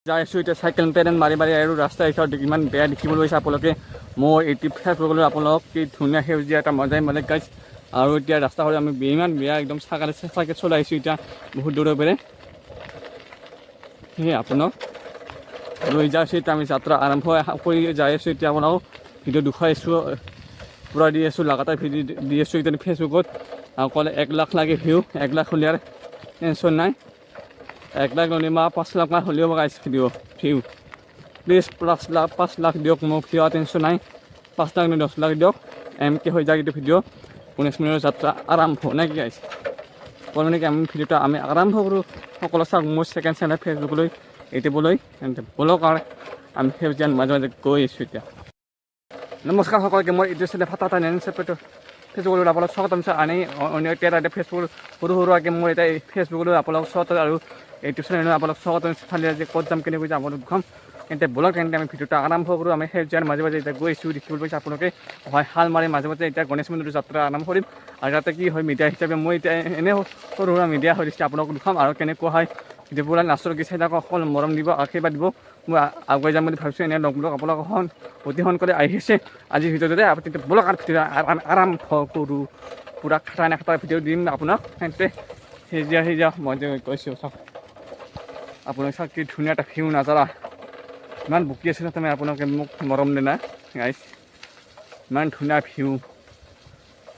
যাই আছোঁ এতিয়া চাইকেল পেডেল মাৰি মাৰি আৰু ৰাস্তা এতিয়া ইমান বেয়া দেখিবলৈ পাইছে আপোনালোকে। মই এইটো ফেচবুকলৈ আপোনালোক কি ধুনীয়া সেউজীয়া এটা মজাই বেলেগ গাইছ। আৰু এতিয়া ৰাস্তা ঘাট আমি ইমান বেয়া, একদম চাইকেল চাইকেল চলাই আহিছোঁ এতিয়া বহুত দূৰৰ পৰা। সেয়ে আপোনাক লৈ যাই আছোঁ। এতিয়া আমি যাত্ৰা আৰম্ভ কৰি যাই আছোঁ। এতিয়া আপোনাক ভিডিঅ' দেখুৱাই আছোঁ, পূৰা দি আছোঁ, লাগাতাৰ ভিডিঅ' দি আছোঁ এতিয়া ফেচবুকত। আৰু ক'লে 1 লাখ লাগে ভিউ, 1 লাখ হ'লে আৰু টেনশ্যন নাই। 1 লাখ নহ'লে বা 5 লাখমান হ'লেও গাইছ video' view. Please 5 lakh, 5 lakh দিয়ক মোক ভিউ, টেনশ্যন নাই। 5 লাখ নহয়, 10 লাখ দিয়ক, এম কে হৈ যায় এইটো ভিডিঅ'। গণেশ মন্দিৰৰ যাত্ৰা আৰম্ভ নে কি গাইছ? মানে কি আমি ভিডিঅ'টো আমি আৰম্ভ কৰোঁ। সকলো চাওক মোৰ ছেকেণ্ড চেনেল ফেচবুকলৈ, ইউটিউবলৈ। তেন্তে বলক আৰু আমি সেউজীয়াৰ মাজে মাজে গৈ আছোঁ এতিয়া। নমস্কাৰ সকলোকে, মই ইউটিউব চেনেল ফাটা নেন চেপেটো ফেচবুকলৈ আপোনালোক স্বাগতম। আনি অন্য এতিয়া এটা ফেচবুক সৰু সুৰুৱাকৈ মোৰ এতিয়া ফেচবুকলৈ আপোনালোক স্বাগতম আৰু ইউটিউব চেনেলত আপোনালোক স্বাগতম। ফালে আজি ক'ত যাম, কেনেকৈ যাম আপোনালোক দেখুৱাম। তেন্তে বলক, তেন্তে আমি ভিডিঅ'টো আৰম্ভ কৰোঁ। আমি সেউজীয়াৰ মাজে মাজে এতিয়া গৈ আছোঁ, দেখিবলৈ পাইছোঁ আপোনালোকে হয় শাল মাৰি মাজে মাজে। এতিয়া গণেশ মন্দিৰৰ যাত্ৰা আৰম্ভ কৰিম আৰু তাতে কি হয়, মিডিয়া হিচাপে মই এতিয়া এনেই সৰু সুৰা মিডিয়া হৈ দিছোঁ, আপোনালোক দেখুৱাম আৰু কেনেকুৱা হয় ভিডিঅ'। পূৰা লাষ্টলৈকে চাই থাকক, সকলো মৰম দিব, আশীৰ্বাদ দিব। মই আগুৱাই যাম বুলি ভাবিছোঁ। এনে লগ লগ আপোনালোক অতি সোনকালে আহিছে আজিৰ ভিডিঅ'টোতে। তেতিয়া বলক আৰু ভিডিঅ' আৰম্ভ কৰোঁ। পূৰা খাটা নাখাটা ভিডিঅ' দিম আপোনাক। তেন্তে সেউজীয়া সেউজীয়া মই যে কৈছোঁ, চাওক আপোনাক, চাওক কি ধুনীয়া এটা ভিউ নাজাৰা। ইমান বকি আছোঁ তুমি আপোনালোকে মোক মৰম দিনা গাইছ। ইমান ধুনীয়া ভিউ,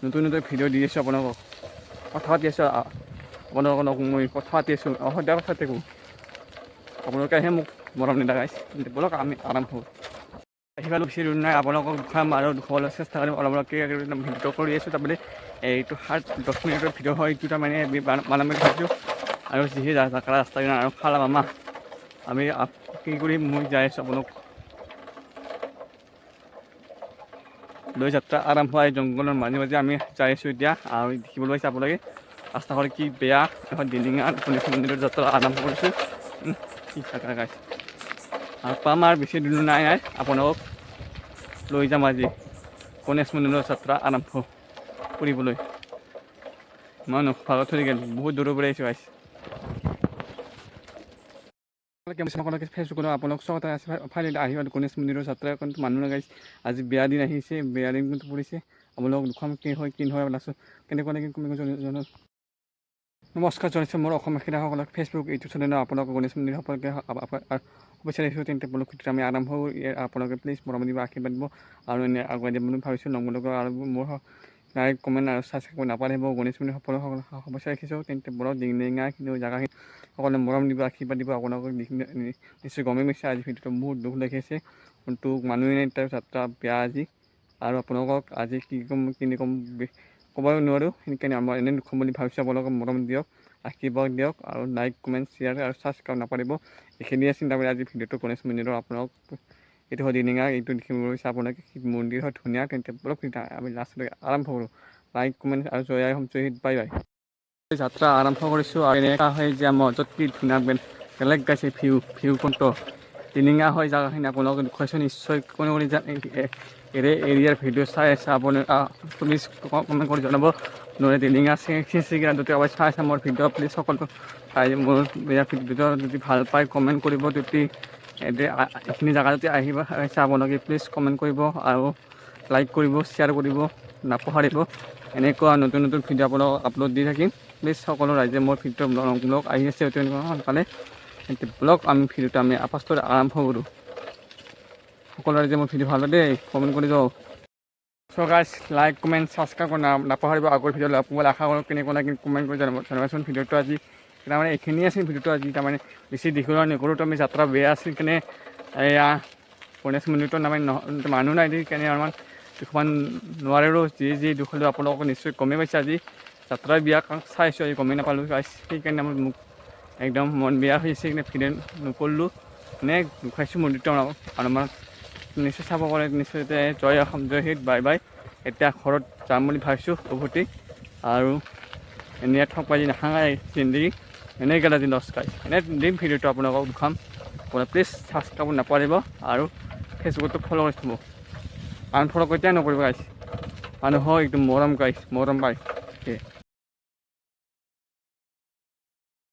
নতুন নতুন ভিডিঅ' দি আছোঁ আপোনালোকক, কথা পাতি আছোঁ আপোনালোকৰ লগত, মই কথা পাতি আছোঁ, সদায় কথা পাতি থাকোঁ। আপোনালোকেহে মোক মৰম নিদিয়া গাইছ। বলক আমি আৰম্ভ কৰোঁ। আহি পালোঁ, বেছি দূৰ নাই। আপোনালোকক দেখুৱাম আৰু দেখুৱাবলৈ চেষ্টা কৰিম অলপ অলপকৈ। ভিডিঅ' কৰি আছোঁ, তাৰমানে এইটো 7-10 মিনিটৰ ভিডিঅ' হয় এইটো, তাৰমানে বনাম বুলি ভাবিছোঁ। আৰু যিহে জাকা ৰাস্তা আৰু খালা মামা আমি কি কৰি মই যাই আছোঁ আপোনাক লৈ। যাত্ৰা আৰম্ভ হয় জংঘলৰ মাজে মাজে আমি যাই আছোঁ এতিয়া। আৰু দেখিবলৈ পাইছে আপোনালোকে ৰাস্তাঘৰ কি বেয়া। এখন দিলিঙা গণেশ মন্দিৰৰ যাত্ৰা আৰম্ভ কৰিছোঁ। কি জাগা গাইছ! আৰু পাম আৰু বেছি দূৰ নাই, নাই আপোনালোকক লৈ যাম আজি গণেশ মন্দিৰৰ যাত্ৰা আৰম্ভ কৰিবলৈ। মানুহ ভাগত থৈ গ'ল, বহুত দূৰৰ পৰা আহিছোঁ গাইছ। সকলোকে ফেচবুকত আপোনালোক স্বাগত আছে। ফাইনেলি আহি গণেশ মন্দিৰৰ যাত্ৰা, কিন্তু মানুহ নাই। আজি বেয়া দিন আহিছে, বেয়া দিন কিন্তু পৰিছে। আপোনালোকক দেখুৱাম কি হয় কি নহয়, লাষ্টত কেনেকুৱা লাগে কমেণ্ট। নমস্কাৰ জনাইছোঁ মোৰ অসমীয়া খেতিয়কসকলক ফেচবুক ইউটিউব চেনেলত। আপোনালোকক গণেশ মন্দিৰ সকলোকে শুভেচ্ছা দিছোঁ। তেন্তে বলক ভিডিঅ'টো আমি আৰম্ভ কৰোঁ। আপোনালোকে প্লিজ মৰম দিব, আশীৰ্বাদ দিব আৰু এনে আগুৱাই দিম বুলি ভাবিছোঁ। লগ আৰু মোৰ লাইক, কমেণ্ট আৰু ছাবস্ক্ৰাইব কৰিব নাপাহৰিব। গণেশ মন্দিৰ সকলো শুভেচ্ছা ৰাখিছোঁ। তেন্তে বলক, ডিঙিঙা কিন্তু জেগাখিনি সকলোৱে মৰম দিব, আশীৰ্বাদ দিব। আপোনালোকক নিশ্চয় গমেই পাইছে, আজি ভিডিঅ'টো বহুত দুখ লাগিছে, কিন্তু মানুহে নাই এতিয়া, যাত্ৰা বেয়া আজি। আৰু আপোনালোকক আজি কি ক'ম কি ক'ম ক'ব নোৱাৰোঁ, সেইকাৰণে আমাৰ এনেই দুখ বুলি ভাবিছোঁ। আপোনালোকক মৰম দিয়ক, আশীৰ্বাদ দিয়ক আৰু লাইক, কমেণ্ট, শ্বেয়াৰ আৰু ছাবস্ক্ৰাইব নাপাহৰিব। এইখিনিয়ে চিন্তা কৰি আজি ভিডিঅ'টো গণেশ মন্দিৰৰ আপোনালোক এইটো হয় দিলিঙা, এইটো দেখিব গৈছে আপোনালোকে মন্দিৰ হয় ধুনীয়া। তেন্তে বলক আমি লাষ্টলৈকে আৰম্ভ কৰোঁ। লাইক, কমেণ্ট আৰু জয় আই অসম, জয় হিন্দ, বাই বাই। যাত্ৰা আৰম্ভ কৰিছোঁ আৰু এনেকুৱা হয় যে মাজত কি ধুনীয়া বেলেগ গাইছে ভিউ ভিউ কোনটো টিলিঙা হয় জেগাখিনি আপোনালোকে দেখুৱাইছোঁ। নিশ্চয় কোনে কোনে এৰে এৰিয়াৰ ভিডিঅ' চাই আছে আপুনি প্লিজ কমেণ্ট কৰি জনাব। নহ'লে টিলিঙা চিচিকিৰা যদি কাৰোবাই চাই আছে মোৰ ভিডিঅ', প্লিজ সকলো চাই মোৰ ইয়াৰ ভিডিঅ' যদি ভাল পায় কমেণ্ট কৰিব। যদি এতিয়া এইখিনি জেগা যদি আহিব আহিছে আপোনালোকে প্লিজ কমেণ্ট কৰিব আৰু লাইক কৰিব, শ্বেয়াৰ কৰিব নাপাহৰিব। এনেকুৱা নতুন নতুন ভিডিঅ' আপোনালোকক আপলোড দি থাকিম। প্লিজ সকলো ৰাইজে মোৰ ভিডিঅ' ব্লগ আহি আছে অতি সোনকালে। ব্লগ আমি ভিডিঅ'টো আমি ফাৰ্ষ্টত আৰম্ভ কৰোঁ। সকলো ৰাইজে মোৰ ভিডিঅ' ভাল দেই কমেণ্ট কৰি যাওক। চ' গাইছ, লাইক, কমেণ্ট, ছাবস্ক্ৰাইব কৰি নাপাহৰিব। আগৰ ভিডিঅ' লগ পাবলৈ আশা কৰোঁ। কেনেকুৱা লাগিল কমেণ্ট কৰি জনাবচোন। ভিডিঅ'টো আজি তাৰমানে এইখিনিয়ে আছিল। ভিডিঅ'টো আজি তাৰমানে বেছি দীঘলীয়া নকৰোঁ। তো আমি যাত্ৰা বেয়া আছিল কেনে এয়া গণেশ মন্দিৰটো নামানে মানুহ নাই দি কেনে অলপমান দুখমান নোৱাৰিলোঁ। যি যি দুখ হ'লেও আপোনালোকক নিশ্চয় গমেই পাইছে। আজি যাত্ৰা বিয়া চাইছোঁ, আজি গমেই নাপালোঁ গাইছ। সেইকাৰণে মোক একদম মন বেয়া হৈছে কিনে ভিডিঅ' নকৰিলোঁ। এনে দেখুৱাইছোঁ মন্দিৰটো আৰু আমাৰ নিশ্চয় চাব পাৰে নিশ্চয়। জয় অসম, জয় হিন্দ, বাই বাই। এতিয়া ঘৰত যাম বুলি ভাবিছোঁ উভতি। আৰু এনেই ঠগ বাজি নাখাঙাই জিন্দগী, এনেই গ'ল আজি লছ গাইছ। এনে দিম ভিডিঅ'টো আপোনালোকক দেখুৱাম। প্লিজ ছাবস্ক্ৰাইব নাপাহৰিব আৰু ফেচবুকতো ফ'ল' কৰি থ'ব। আনফ'ল' কেতিয়াও নকৰিব গাইছ। মানুহক একদম মৰম গাইছ, মৰম পায়।